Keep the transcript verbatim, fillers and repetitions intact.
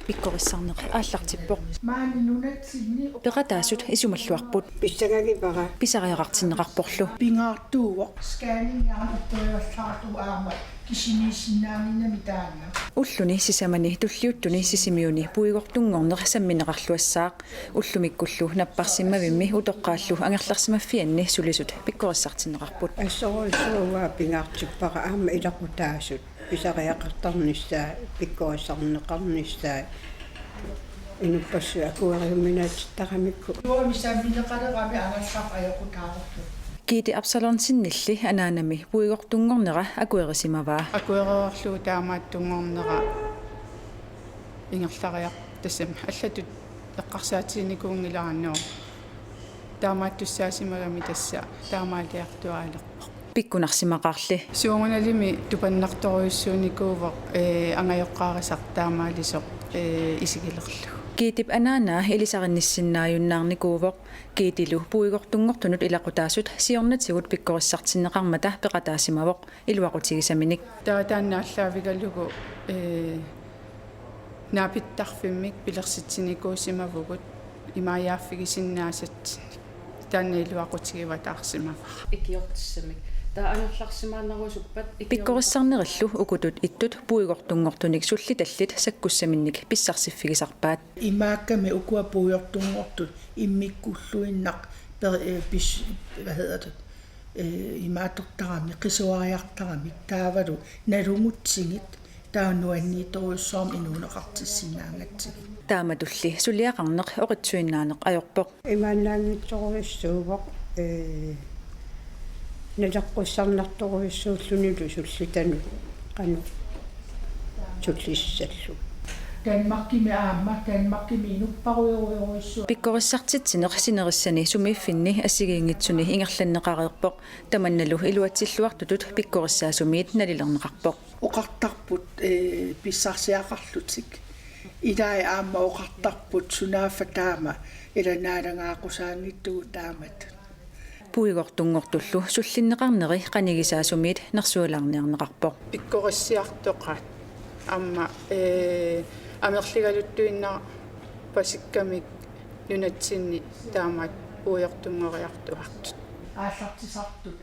Pikkorissarneq aallartippoq. Maani nunatsinni peqataasut isumalluarput. Pissangagipara. Pisariaqartinneqarporlu. Pingaartuuvoq. Scanningiarneq upperivallaralugu aamma kisimiisinnaanngimmat taanna. Ulluni sisamani tulliuttuni Sisimiuni puigortunngorneq sammineqarluassaaq. Ullumikkullu napparsimmavimmi utoqqaallu angerlarsimaffianni sulisut pikkorissartinneqarput. Assorsuaq pingaartippara aamma ilaqutaasut pisariaqartarnissaat, pikkorissarneqarnissaat, inuppassuit akueriuminaatittaramikku. Juami sammineqalerami angerlarput ajoqutaarlugu. Gitte Absalonsenilli anaanami puigortunngornera akuerisimavaa. Akuereerlugu taamaattunngornera ingerlariartassami allatut eqqarsaatiginikuunngilara, taamaattussaasimagami tassa taamaaliartuaalerpoq. Pikkunarsimaqaarli. Suugunalimi tupannartorujussuunikuuvoq, ee, angajoqqaarisaq taamaalisoq, ee, isigilerlugu. Gittep anaanaa ilisarinnissinnaajunnaarnikuuvoq. Gittelu puigortunngortunut ilaqutaasut siornatigut pikkorissartinneqarmata peqataasimavoq iluaqutigisaminik. Taava taanna aallaavigalugu, ee, naapittarfimmik pilersitsinikuusimavugut imaajaaffigisinnaasatsinnik. Taanna iluaqutigivataarsimavara. Ikiortissamik. Taava angerlarsimaannarusuppat ikior- Pikkorissarnerillu ukutut ittut puigortunngortunik sullitallit sakkussaminnik pissarsiffigisarpaat. Imaakkami ukua puigortunngortut immikkuulluinnaq per-, eh, pis-, hvad hedder det? Eh, imaattortaramik, qisuariartaramik, taavalu nalugutsigit, taava nuanniittorujussuarmik inuuneqartissinnaangatsigit. Taamatulli suliaqarneq oqitsuinnaaneq ajorpoq. Imaannaanngitsorujussuuvoq, ee, naleqqussarnartorujussuullunilu sullitanut qanoq sullissallugu. Danmarkimi aamma, Danmarkimi inupparujorujussuaq. Pikkorissartitsineq sinerissani sumiiffinni assigiinngitsuni ingerlanneqareerpoq. Tamannalu iluatsilluartutut pikkorissaasumiit nalilerneqarpoq. Oqartarput, ee, pissarsiaqarlutik. Ilai aamma oqartarput sunaaffa taama ila naalagaaqqusaanngitsugut taamatut. Puigortunngortullu sullinneqarneri qanigisaasumiit nersualaarniarneqarpoq. Pikkorissiartoqaat aamma, ee, amerligaluttuinnarpasikkamik nunatsinni taamaat puigortunngoriartuartut. Aallartisartut.